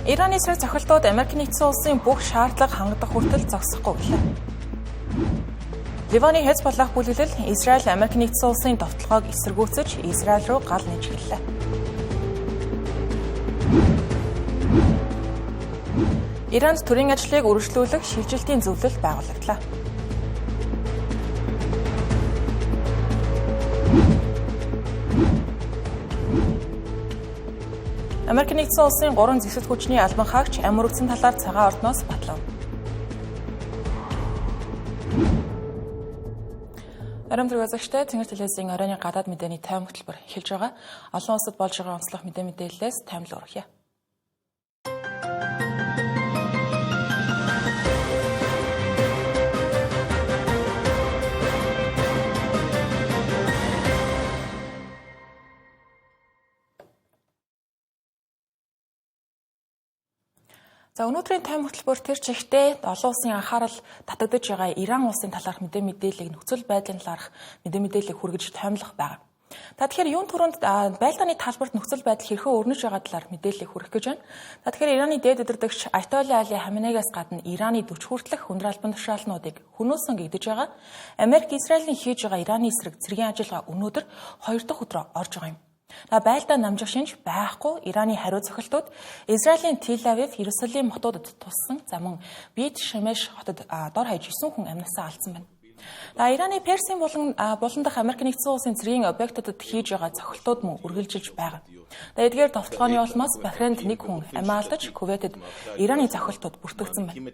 Ираны эсрэг цохилтууд Америк нэгдсэн улсын бүх шаардлага хангадах хүртэл зогсохгүй гэлээ. Ливаны Хезболлах бүлэглэл Израиль Америк нэгдсэн улсын довтлогоог эсэргүүцэж Израиль руу гал нээж эхэллээ. Иранд төрийн ажлыг үргэлжлүүлэх шилжилтийн зөвлөл байгуулагдлаа. Америк нэгдсэн улсын 3 зэвсэгт хүчний албан хаагч амь өргөдсөн талаар цагаан ордноос батлав. Оройн төрөгсөгчтэй Цэнгэр телевизийн оройн гадаад мэдээний тайван хөтөлбөр эхэлж байгаа. Олон улсад болж байгаа онцлог мэдээ мэдээллээс таймл өргөе. За өнөөдрийн тайм хөтөлбөр тэр чигтээ олон улсын анхаарал татагдаж байгаа Иран улсын талаарх мэдээ мэдээллийг нөхцөл байдлын талаарх мэдээ мэдээллийг хүргэж таймлах байгаа. За тэгэхээр юун түрүүнд байлдааны талбарт нөхцөл байдал хэрхэн өрнөж байгаа талаар мэдээллийг хүргэх гэж байна. За тэгэхээр Ираны дээд удирдагч Аятолла Али Хаменегаас гадна Ираны 40 хүртэлх өндөр албан тушаалнуудыг хөнөөсөн гэгдэж байгаа. Америк Израилийн хийж байгаа Ираны эсрэг цэргийн ажиллагаа өнөөдөр 2 дахь өдрөө орж байгаа юм. Байлдаа намжих шинж байхгүй Ираны хариу цохилтууд Израилийн Тел-Авив, Иерусалим хотуудад туссан. За мөн Бит Шемеш хотод дор хаяж 9 хүн амнасаа алдсан байна. За Ираны Персийн булан дахь Америк нэгдсэн улсын цэргийн объектуудад хийж байгаа цохилтууд мөн үргэлжилж байгаа. За эдгээр довтлогооны улмаас Бахрейнд нэг хүн амиа алдаж, Кувейтэд Ираны цохилтууд бүртгэгдсэн байна.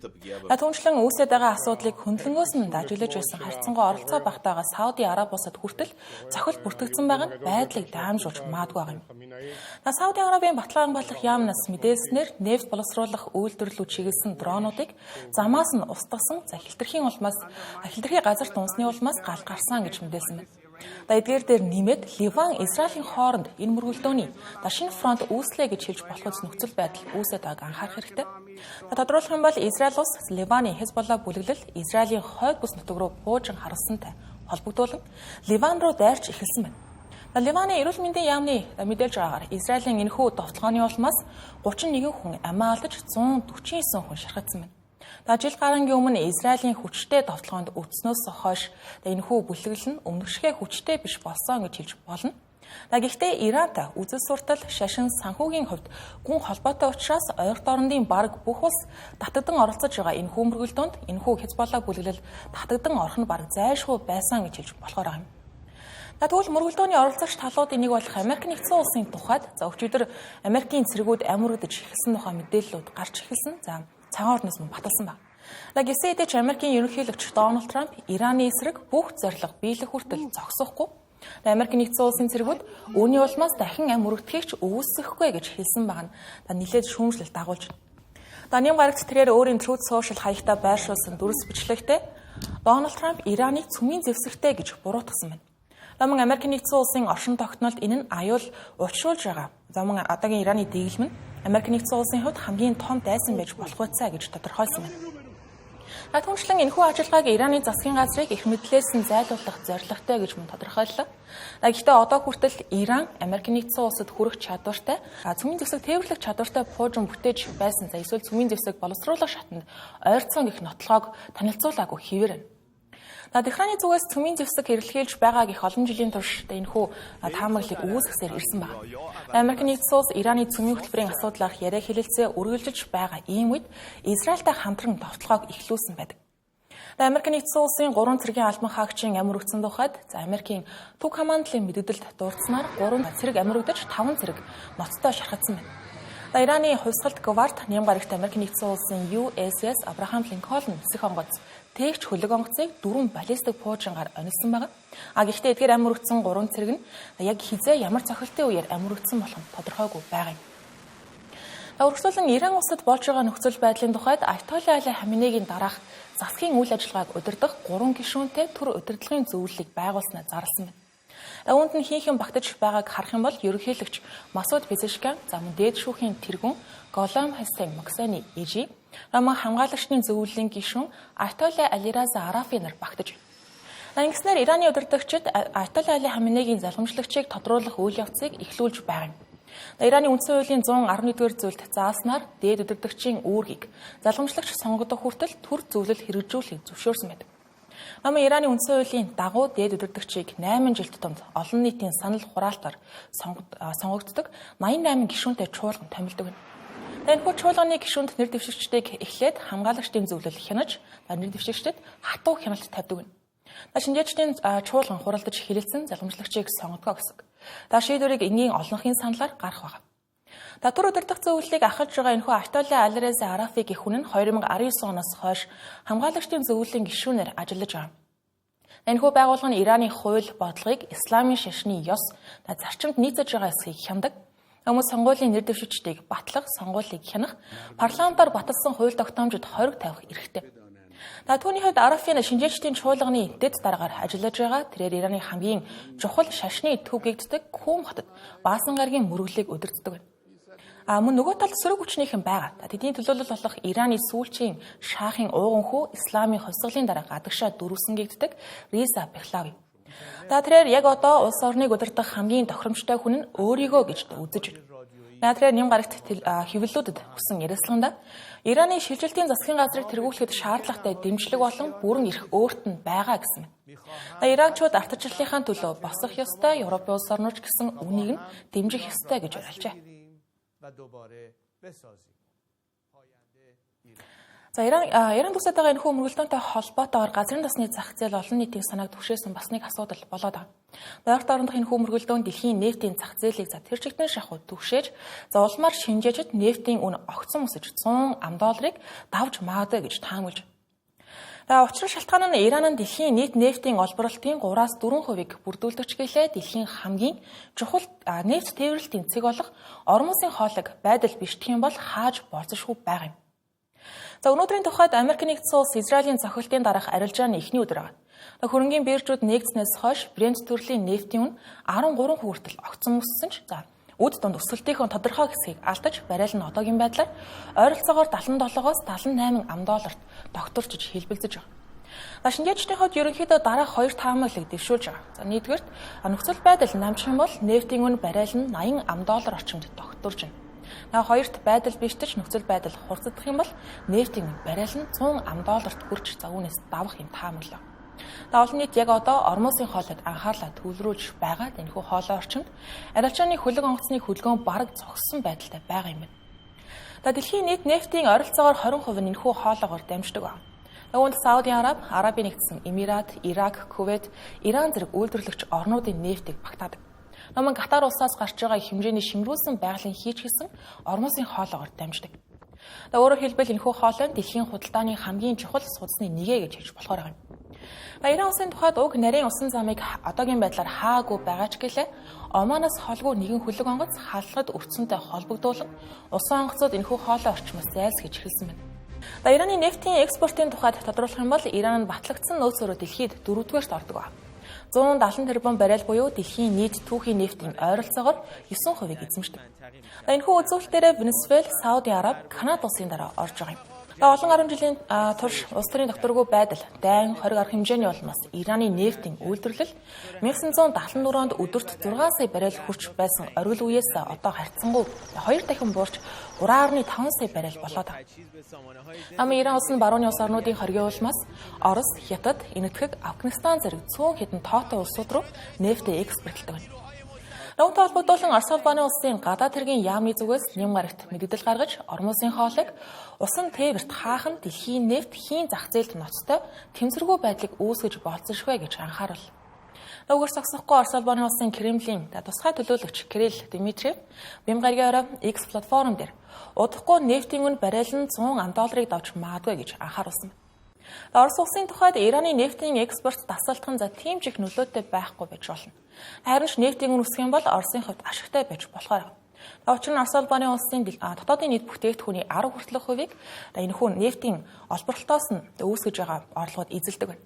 За түүнчлэн үүсээд байгаа асуудлыг хөндлөнгөөс нь дажиглаж байсан харьцангуй оролцоо багтаага Сауди Араб улсад хүртэл цохилт бүртгэгдсэн байгаа нь байдлыг даамжуулж магадгүй байгаа юм. За Сауди Арабын баталгаан болох яамнаас мэдээлснээр нефть боловсруулах үйлдвэрлэлүүд чиглэсэн дронуудыг замаас нь устгасан. За хилтерхийн улмаас хилтерхий газарт унсны улмаас гал гарсан гэж мэдээлсэн байна. За эдгээр дээр нэмээд Ливан Израилийн хооронд энэ мөргөлдөөний шинэ фронт үүслээ гэж хэлж болох нөхцөл байдал үүсээд байгааг анхаарах хэрэгтэй. За тодруулах юм бол Израиль улс Ливаны Хезболла бүлэглэл Израилийн хойд бүс нутаг руу пуужин харуулсантай холбогдуулан Ливан руу дайрч эхэлсэн байна. За Ливаны эрүүл мэндийн яамны мэдээлж байгаагаар Израилийн энэхүү довтлогооны улмаас 31 хүн амиа алдаж 149 хүн шархагдсан байна. За жил гарангийн өмнө Израилийн хүчтэй довтлогоонд өвдснөөс хойш энэхүү бүлэглэл нь өмнөшгөө хүчтэй биш болсон гэж хэлж болно. За гэхдээ Ирантай үзэл суртал, шашин, санхүүгийн хувьд гүн холбоотой учраас ойрт орондын бараг бүх улс татагдан оролцож байгаа энэхүү мөргөлдөөнд энэхүү Хезболла бүлэглэл татагдан орох нь бараг зайлшгүй байсан гэж хэлж болохоор байгаа юм. За тэгвэл мөргөлдөөний оролцогч талуудын нэг болох Америк нэгдсэн улсын тухайд за өчигдөр Америкийн цэргүүд амь өргөдөж эхэлсэн тухай мэдээллүүд гарч эхэлсэн. За цагаан ордноос мөн баталсан байна. За гисэн хэдий ч Америкийн ерөнхийлөгч Дональд Трамп Ираны эсрэг бүх зорилго биелэх хүртэл зогсохгүй. Америк нэгдсэн улсын цэргүүд үүний улмаас дахин амь өргөдөхийг ч үүсгэхгүй гэж хэлсэн байгаа нь за нэлээд шүүмжлэлт дагуулж байна. За нэм гарагт тэрээр өөрийн Truth Social хаягтаа байршуулсан дүрс бичлэгтээ Дональд Трамп Ираныг цөмийн зэвсэгтэй гэж буруутгасан байна. За мөн Америк нэгдсэн улсын оршин тогтнолд энэ нь аюул учруулж байгаа. За мөн одоогийн Ираны дэглэм нь Америк нэгдсэн улсын хувьд хамгийн том дайсан байж болох байцаа гэж тодорхойлсон байна. За түүнчлэн энэхүү ажиллагааг Ираны засгийн газрыг их мэдлээс нь зайлуулах зорилготой гэж мөн тодорхойллоо. За гэхдээ одоо хүртэл Иран Америк нэгдсэн улсад хүрэх чадвартай, цөмийн зэвсэг тээвэрлэх чадвартай пуужин бүтээж байсан. За эсвэл цөмийн зэвсэг боловсруулах шатанд ойрцсон гэх нотлогоог танилцуулаагүй хэвээр байна. За Техраны зүгээс цөмийн зэвсэг хэрэглэж байгааг их олон жилийн турш энэхүү таамаглалыг үүсгэсээр ирсэн байна. Америк нэгдсэн улс Ираны цөмийн хөтөлбөрийн асуудлаарх яриа хэлэлцээ үргэлжиж байгаа ийм үед Израильтай хамтран довтлогоог эхлүүлсэн байдаг. Америк нэгдсэн улсын 3 цэргийн албан хаагчийн амь өргөдсөн тухайд за Америкийн төв командлын мэдээлэлд дурдсанаар 3 цэрэг амь өргөдөж 5 цэрэг ноцтой шархагдсан байна. За Ираны хувьсгалт гвард нэм гарагт Америк нэгдсэн улсын USS Abraham Lincoln нисэх онгоц тээгч хөлөг онгоцыг 4 баллистик пуужингаар онилсан байгаа. А гэхдээ эдгээр амь өргөдсөн 3 цэрэг нь яг хизээ ямар цохилтын үеэр амь өргөдсөн болох нь тодорхойгүй байгаа юм. За үргэлжлүүлэн Иран улсад болж байгаа нөхцөл байдлын тухайд Аятолла Али Хаменегийн дараах засгийн үйл ажиллагааг удирдах 3 гишүүнтэй төр удирдлагын зөвлөлийг байгуулснаа зарласан байна. За үүнд нь хийхэн багтаж байгааг харах юм бол ерөнхийлөгч Масуд Пезешкан, за мөн дээд шүүхийн тэргүүн Голам Хасен Моксани Ижи, мөн хамгаалагчдын зөвлөлийн гишүүн Аятолла Алираза Арафи нар багтаж байна. За ингэснээр Ираны удирдагчид Аятолла Али Хаменегийн залгамжлагчийг тодруулах үйл явцыг эхлүүлж байгаа юм. Ираны үндсэн хуулийн 111-р зүйлд зааснаар дээд удирдагчийн үүргийг залгамжлагч сонгогдох хүртэл төр зөвлөл хэрэгжүүлэхийг зөвшөөрсөн байдаг. Намын Ираны үндсэн хуулийн дагуу дээд удирдагчийг 8 жил тутамд олон нийтийн санал хураалтаар сонгогддог 88 гишүүнтэй чуулган томилдог. Энэхүү чуулганы гишүүнд нэр дэвшигчдийг эхлээд хамгаалагчдын зөвлөл хянаж, нэр дэвшигчдэд хатуу хяналт тавьдаг. Шинжээчдийн чуулган хуралдаж хэлэлцэн залгамжлагчийг сонгодог гэсэн. Шийдвэрийг энгийн олонхын саналаар гаргах байна. Төр удирдах зөвлөлийг ахалж байгаа энэхүү Айтолла Алиреза Арафи гэх хүн нь 2019 оноос хойш хамгаалагчдын зөвлөлийн гишүүнээр ажиллаж байгаа. Энэхүү байгууллага нь Ираны хууль бодлогыг исламын шашны ёс зарчимд нийцэж байгаа эсхийг хяндаг. Хүмүүс сонгуулийн нэр дэвшигчдийг батлах, сонгуулийг хянах, парламентаар баталсан хууль тогтоомжид хориг тавих эрхтэй. Түүний хувьд Арафийн шинжээчдийн чуулганы дэд дараагаар ажиллаж байгаа. Тэрээр Ираны хамгийн чухал шашны төв гэгддэг Кум хотод Баасан гарагийн мөрөглийг удирддаг байна. Мөн нөгөө талд сөрөг хүчнийхэн байгаа. Тэдний төлөөлөл болох Ираны сүүлчийн шахын ууган хүү исламын хувьсгалын дараа гадагшаа дөрвсөн гэгддэг Риза Пехлави. Тэрээр яг одоо улс орныг удирдах хамгийн тохиромжтой хүн нь өөрийгөө гэж үзэж байна. Тэрээр нэм гарагт хэвлэлүүдэд хүсэн ярилцлаганда Ираны шилжилтийн засгийн газрыг тэргүүлэхэд шаардлагатай дэмжлэг болон бүрэн эрх өөрт нь байгаа гэсэн юм. Иранчууд ардчлалынхаа төлөө босох ёстой, Европын улс орнууд гэсэн үнийг нь дэмжих ёстой гэж ойлжээ. За Иран төсөд байгаа энэхүү мөргөлдөөнтэй холбоотойгоор газрын тосны зах зээл олон нийтийн санааг түгшээсэн бас нэг асуудал болоод байгаа. Ойрт орондох энэхүү мөргөлдөөн дэлхийн нефтийн зах зээлийг за тэр чигтэн шахуу түгшээж, за улмаар шинжээчд нефтийн үн огцон өсөж 100 ам долларыг давж магадгүй гэж таамаглаж. Учир шалтгаан нь Иран нь дэлхийн нийт нефтийн олборлолтын 3-аас 4%-ийг бүрдүүлдэг ч гэлээ дэлхийн хамгийн чухал нефт тээвэрлэлтийн цэг болох Ормузын хоолойг байдал бишдэх юм бол хааж болзошгүй байгаа юм. За өнөөдрийн тухайд Америк нэгдсэн улс Израилийн цохилтын дараах арилжааны эхний өдөр байгаа. Хөрөнгийн биржүүд нэгдснээс хойш Брент төрлийн нефтийн үн 13% хүртэл огцон өссөн ч за үд дунд өсөлтийнхөө тодорхой хэсгийг алдаж барайл нь одоогийн байдлаар ойролцоогоор 77-оос 78 ам долларт докторчж хэлбэлзэж байгаа. За шинжээчдийн хувьд ерөнхийдөө дараах хоёр таамаглалыг дэвшүүлж байгаа. За нэгдүгээрт нөхцөл байдал намчих юм бол нефтийн үн барайл нь 80 ам доллар орчимд докторж байна. Хоёрт байдал биштэж нөхцөл байдал хурцдах юм бол нефтийн үн барайл нь 100 ам долларт хүрч за үүнээс давах юм таамаглав. Олон нийт яг одоо Ормузын хоолойд анхаарлаа төвлөрүүлж байгаа. Энэхүү хоолой орчинд арилжааны хөлөг онгоцны хөдөлгөөн бараг зогссон байдалтай байгаа юм байна. Дэлхийн нийт нефтийн ойролцоогоор 20% нь энэхүү хоолоогоор дамждаг байна. Үүнд Саудын Араб, Арабын нэгдсэн Эмират, Ирак, Кувейт, Иран зэрэг үйлдвэрлэгч орнуудын нефтийг багтаадаг. Номон Катар улсаас гарч байгаа их хэмжээний шимрүүлсэн байгалийн хийч гэсэн Ормузын хоолоогоор дамждаг. Өөрөөр хэлбэл энэхүү хоолой нь дэлхийн худалдааны хамгийн чухал судасны нэгэ гэж хэлж болохоор байгаа юм. Иран улсын тухайд уг нарийн усан замыг одоогийн байдлаар хаагүй байгаа ч гэлээ Оманаас холгүй нэгэн хөлөг онгоц халахад өртсөнтэй холбогдуулан усан онгоцууд энэхүү хоолой орчмоос зайлсхийж эхэлсэн байна. Ираны нефтийн экспортын тухайд тодруулах юм бол Иран нь батлагдсан нөөцөөрөө дэлхийд 4-дүгээрт ордог ба. 170 тэрбум баррел буюу дэлхийн нийт түүхийн нефтийн ойролцоогоор 9%-ийг эзэмшдэг. Энэхүү үзүүлэлтээрээ Венесуэл, Саудын Араб, Канада улсын дараа орж байгаа юм. Олон гаруй жилийн турш улс төрийн докторгүй байдал, дайн, хориг арга хэмжээний улмаас Ираны нефтийн үйлдвэрлэл 1974 онд өдөрт 6 сая баррел хүрч байсан оргил үеэс одоо харьцангуй 2 дахин буурч 3.5 сая баррел болоод байгаа. Амын Иран улс нь барууны улс орнуудын хоригын улмаас Орос, Хятад, Энэтхэг, Афганистан зэрэг цөөн хэдэн тоотой улсууд руу нефтээ экспортлдог байна. Үүнтэй холбогдуулан Орос улбаны улсын гадаад хэргийн яамны зүгээс нэм гарагт мэдээлэл гаргаж Ормузын хоолойг усан тээвэрт хаах нь дэлхийн нефт хийн зах зээлд ноцтой тэмцэргүй байдлыг үүсгэж болзошгүй гэж анхааруул. Үүгээр зогсохгүй Орос улбаны улсын Кремлийн тусгай төлөөлөгч Кирилл Дмитриев бэм гарагийн орой X платформ дээр удахгүй нефтийн үн баррел нь 100 ам долларыг давж магадгүй гэж анхааруулсан. Орос улсын тухайд Ираны нефтийн экспорт дасгалдах нь за тийм ч их нөлөөтэй байхгүй байж болно. Харин ч нефтийн үн өсөх юм бол Оросын хувьд ашигтай байж болохоор. Учир нь Орос улбаны улсын дотоодын нийт бүтээгдэхүүний 10 хүртэлх хувийг энэхүү нефтийн олборлолтоос нь үүсгэж байгаа орлогод эзэлдэг байна.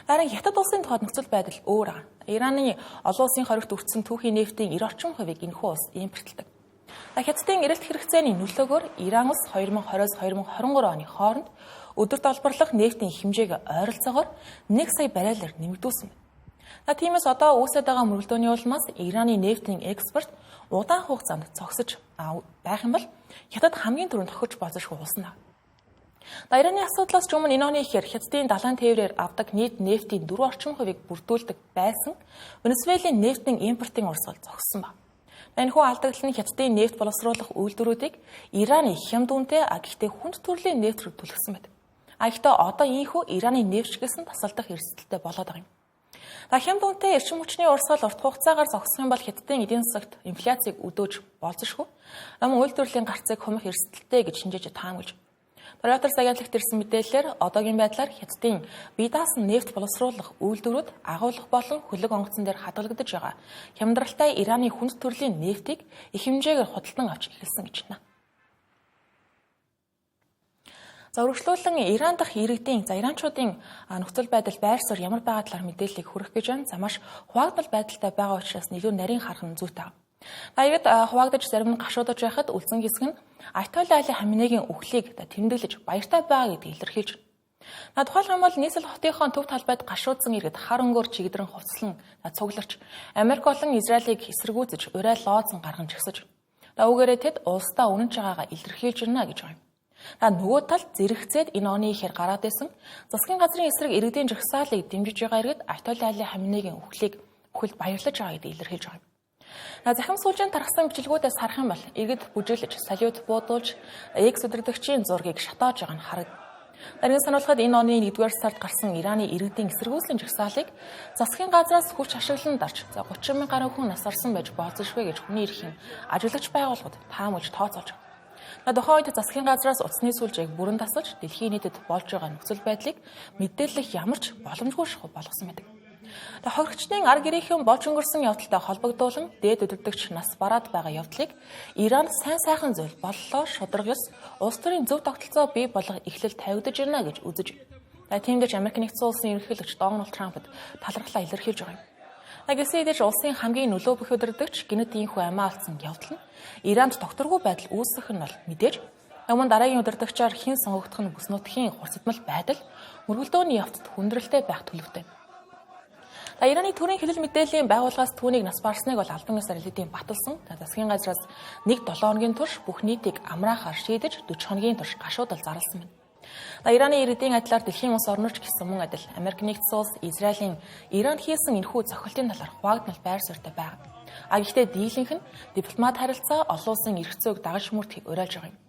Харин Хятад улсын тухайд нөхцөл байдал өөр байгаа. Ираны олон улсын хоригт өртсөн түүхийн нефтийн 90 орчим хувийг энэхүү улс импортлдог. Хятадын эрэлт хэрэгцээний нөлөөгөөр Иран улс 2020-оос 2023 оны хооронд өдөрт олборлох нефтийн хэмжээг ойролцоогоор 1 сая баррелаар нэмэгдүүлсэн байна. За тиймээс одоо үүсээд байгаа мөргөлдөөний улмаас Ираны нефтийн экспорт удаан хугацаанд зогсож байх юм бол Хятад хамгийн түрүүнд тохирч болзошгүй улс нь. За Ираны асуудлаас ч өмнө энэ оны ихээр Хятадын далайн тээврээр авдаг нийт нефтийн 4 орчим хувийг бүрдүүлдэг байсан Венесуэлийн нефтийн импортын урсгал зогссон ба. Энэхүү алдагдал нь Хятадын нефт боловсруулах үйлдвэрүүдийг Ираны хямд үнэтэй гэхдээ хүнд төрлийн нефт рүү түлхсэн байдаг. Гэхдээ одоо ийхүү Ираны нефт чигээс нь тасалдах эрсдэлтэй болоод байгаа юм. За хямд үнэтэй эрчим хүчний урсгал урт хугацаагаар зогсох юм бол Хятадын эдийн засагт инфляцийг өдөөж болзошгүй. Намын үйлдвэрлэлийн гарцыг хумих эрсдэлтэй гэж шинжээж таамаглаж. Reuters агентлагт ирсэн мэдээлэлээр одоогийн байдлаар Хятадын бие даасан нефт боловсруулах үйлдвэрүүд агуулгах болон хөлөг онгоцон дээр хадгалагдаж байгаа хямдралтай Ираны хүнд төрлийн нефтийг их хэмжээгээр худалдан авч эхэлсэн гэж байна. За үргэлжлүүлэн Иран дахь иргэдийн за иранчуудын нөхцөл байдал байр суурь ямар байгаа талаар мэдээллийг хүргэх гэж байна. За маш хуваагдал байдалтай байгаа учраас илүү нарийн харах нь зүйтэй. За иргэд хуваагдаж зарим нь гашуудаж байхад үлзэн хэсэг нь Аятолла Али Хаменегийн үхлийг тэмдэглэж баяртай байгаа гэдгийг илэрхийлж байна. За тухайлах юм бол нийслэл хотынхон төв талбайд гашуудсан иргэд хар өнгөөр чигдрэн хувцлан цугларч Америк болон Израилийг эсэргүүцэж урай лооцон гарган жагсаж. За үүгээрээ тэд улсдаа үнэнч байгаагаа илэрхийлж байна гэж байгаа юм. За нөгөө талд зэрэгцээд энэ оны ихээр гараад исэн засгийн газрын эсрэг иргэдийн жагсаалыг дэмжиж байгаа иргэд Аятолла Али Хаменегийн үхэлд баярлаж байгаа гэдгийг илэрхийлж байгаа юм. За захим сүүлжийн тархсан бичлэгүүдээс харах юм бол иргэд бүжиглэж, салют буудуулж, экс удирдагчийн зургийг шатааж байгаа нь харагдана. Дараагийн сануулхад энэ оны 1-р сард гарсан Ираны иргэдийн эсэргүүцлийн жагсаалыг засгийн газраас хүч ашиглан дарж 30 мянган гаруй хүн нас орсон байж болзошгүй гэж хүний эрхийн ажиглагч байгууллагууд таамаглаж тооцоолж байна. Тухайн үед засгийн газраас утасны сүлжээг бүрэн тасалж дэлхийн нийтэд болж байгаа нөхцөл байдлыг мэдээлэх ямар ч боломжгүй шахуу болгосон байдаг. Хохирогчдын ар гэрийнхэн болж өнгөрсөн явдалтай холбогдуулан дээд удирдагч нас бараад байгаа явдлыг Иран сайн сайхан зүйл боллоо шударга ёс улс төрийн зөв тогтолцоо бий болгох эхлэл тавигдаж байна гэж үзэж. Тийм гэж Америк нэгдсэн улсын ерөнхийлөгч Дональд Трампд талархлаа илэрхийлж байгаа юм. Гэсэн хэдий ч улсын хамгийн нөлөө бүх удирдагч гэнэт ийхүү амиа алдсан явдал нь Иранд тогтворгүй байдал үүсгэх нь бол мэдээж өмнө дараагийн удирдагчаар хэн сонгогдох нь бүс нутгийн хурцдмал байдал мөргөлдөөний явцад хүндрэлтэй байх төлөвтэй. Ираны төрийн хэвлэл мэдээллийн байгууллагаас түүнийг нас барсныг бол албан ёсоор элитийн баталсан. Засгийн газраас 1-7 хоногийн турш бүх нийтийг амраахаар шийдэж 40 хоногийн турш гашуудал зарласан байна. Ираны иргэдийн адилаар дэлхийн улс орнууд ч гэсэн мөн адил Америк нэгдсэн улс, Израилийн Иранд хийсэн энэхүү зохилтын талаар хуваагдмал байр суурьтай байгаа. Гэхдээ дийлэнх нь дипломат харилцаа олон улсын эрх зүйг дагаж мөрдөхийг уриалж байгаа юм.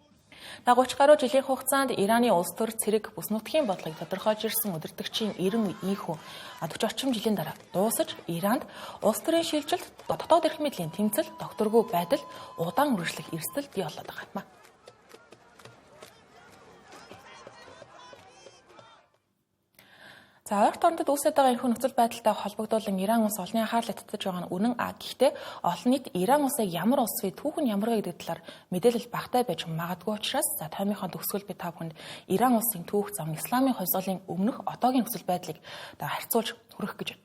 30 гаруй жилийн хугацаанд Ираны улс төр цэрэг бүс нутгийн бодлогыг тодорхойлж ирсэн удирдагчийн 90 үе ийхүү 40 орчим жилийн дараа дуусаж Иранд улс төрийн шилжилт дотоод эрх мэдлийн тэмцэл докторгүй байдал удаан үргэлжлэх эрсдэл бий болоод байгаа юм. За ойрт орондод үүсээд байгаа энэхүү нөхцөл байдалтай холбогдуулан Иран улс олонний анхаарлыг татаж байгаа нь үнэн. Гэхдээ олон нийт Иран улсыг ямар улс вэ, түүх нь ямар вэ гэдэг талаар мэдээлэл багатай байж магадгүй учраас за тоймынхоо төгсгөл би та бүхэнд Иран улсын түүх зам исламын хувьсгалын өмнөх одоогийн нөхцөл байдлыг харьцуулж хүргэх гэж байна.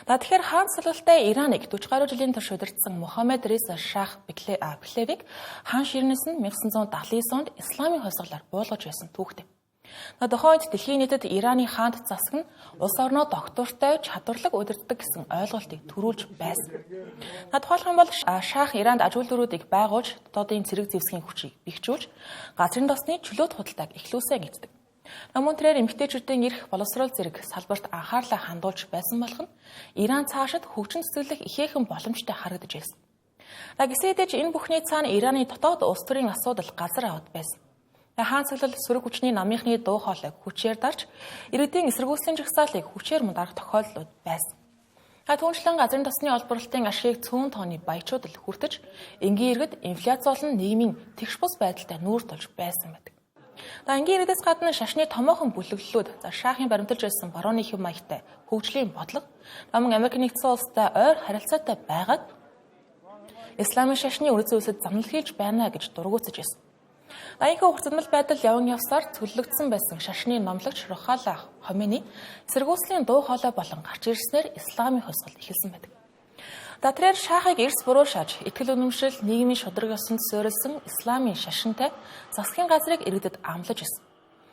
За тэгэхээр хаан цэцлэлтэй Ираныг 40 гаруй жилийн турш удирдсан Мохаммед Реза Шах Пехлевиг хаан ширнээс нь 1979 онд исламын хувьсгалаар буулгаж байсан түүхтэй. Тухайн үед дэлхийн нийтэд Ираны хаант засаг нь улс орноо доктортой чадварлаг удирддаг гэсэн ойлголтыг төрүүлж байсан. Тухайлах юм бол Шах Иранд аж үйлдвэрүүдийг байгуулж дотоодын цэрэг зэвсгийн хүчийг бэхжүүлж газрын тосны чөлөөт худалдааг эхлүүлсэн гэддэг. Мөн тэрээр эмэгтэйчүүдийн эрх боловсрол зэрэг салбарт анхаарлаа хандуулж байсан болох нь Иран цаашид хөгжин цэцэглэх ихээхэн боломжтой харагдаж байсан. Гэсэн хэдий ч энэ бүхний цаана Ираны дотоод улс төрийн асуудал газар аваад байсан. Хаан цэглэл сөрөг хүчний намынхны дуу хоолойг хүчээр дарж иргэдийн эсэргүүцлийн жагсаалыг хүчээр мөн дарах тохиолдлууд байсан. Түүнчлэн газрын тосны олборлолтын ашигыг цөөн тооны баячууд л хүртэж энгийн иргэд инфляц болон нийгмийн тэгш бус байдалтай нүүр тулж байсан байдаг. Энгийн иргэдээс гадна шашны томоохон бүлэглэлүүд шаахын баримталж байсан барууны хэв маягтай хөгжлийн бодлого мөн Америк нэгдсэн улстай ойр харилцаатай байгаад исламын шашны үнэт зүйлсэд замнал хийж байна гэж дургуутсаж байсан. Ийнхүү хурцдмал байдал яван явсаар цөллөгдсөн байсан шашны номлогч Рохала Хомени эсэргүүцлийн дуу хоолой болон гарч ирснээр исламын хувьсгал эхэлсэн байдаг. Тэрээр шаахыг эрс буруу шааж, итгэл үнэмшил, нийгмийн шударга ёсонд суурилсан исламын шашинтай засгийн газрыг иргэдэд амлаж байсан.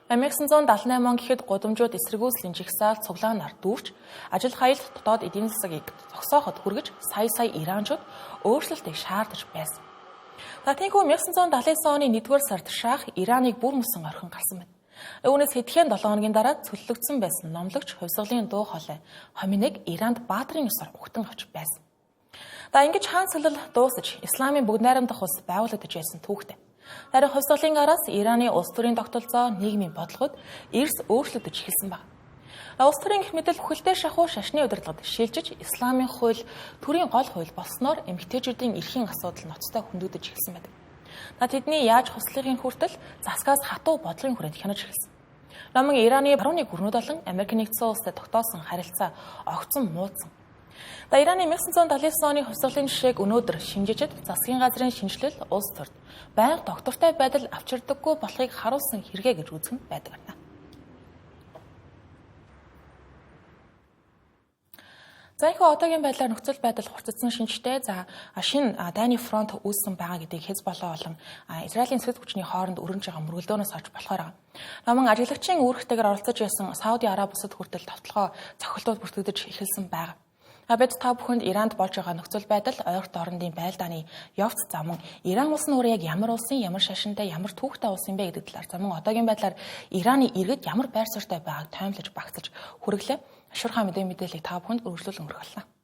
1978 он гэхэд гудамжууд эсэргүүцлийн жагсаал цуглаанаар дүүрч, ажил хаялт дотоод эдийн засгийг зогсооход хүргэж сая сая иранчууд өөрчлөлтийг шаардаж байсан. За тийхүү 1979 оны 1-р сард Шах Ираныг бүр мөсөн орхин гарсан байна. Үүнээс хэдхэн 7 хоногийн дараа цөллөгдсөн байсан номлогч хувьсгалын дуу хоолой Хоминыг Иранд баатрын ёсоор угтан авч байсан. За ингэж хаан цөлөл дуусаж исламын бүгд найрамдах улс байгуулагдаж байсан түүхтэй. Харин хувьсгалын араас Ираны улс төрийн тогтолцоо, нийгмийн бодлогод эрс өөрчлөгдөж эхэлсэн баг. Улс төрийн гэх мэтэл бүхэлдээ шахуу шашны удирдлагад шилжиж исламын хууль төрийн гол хууль болсноор эмэгтэйчүүдийн эрхийн асуудал ноцтой хөндөгдөж эхэлсэн байдаг. Тэдний яаж хувьсгалын хүртэл засгаас хатуу бодлогын хүрээнд хянаж эхэлсэн. Номон Ираны барууны гүрнүүд болон Америк нэгдсэн улстай тогтоосон харилцаа огцон муудсан. За Ираны 1979 оны хувьсгалын жишээг өнөөдөр шинжижид засгийн газрын шинжилэл улс төрд байнга доктортой байдал авчирдаггүй болохыг харуулсан хэрэгэ гэж үзэх нь байдаг байна. За их одоогийн байдлаар нөхцөл байдал хурцсан шинжтэй. За шинэ дайны фронт үүссэн байгаа гэдгийг Хезболла болон Израилийн сэт хүчний хооронд өрнөж байгаа мөргөлдөөнөөс олж болохоор байгаа. Номон ажиглагчийн үүрэгтэйгээр оролцож байсан Сауди Араби улсад хүртэл товтлогоо цохилтууд бүртгэгдэж эхэлсэн байгаа. Бид та бүхэнд Иранд болж байгаа нөхцөл байдал, ойрт орондын байлдааны явц заман Иран улс нь өөрөө яг ямар улсын, ямар шашинтай, ямар түүхтэй улс юм бэ гэдэг талаар заман одоогийн байдлаар Ираны иргэд ямар байр суурьтай байгааг тоомлож багцаж хүргэлээ. Ашуурхаа мэдээллийг та бүхэнд үргэлжлүүлэн хүргэх болно.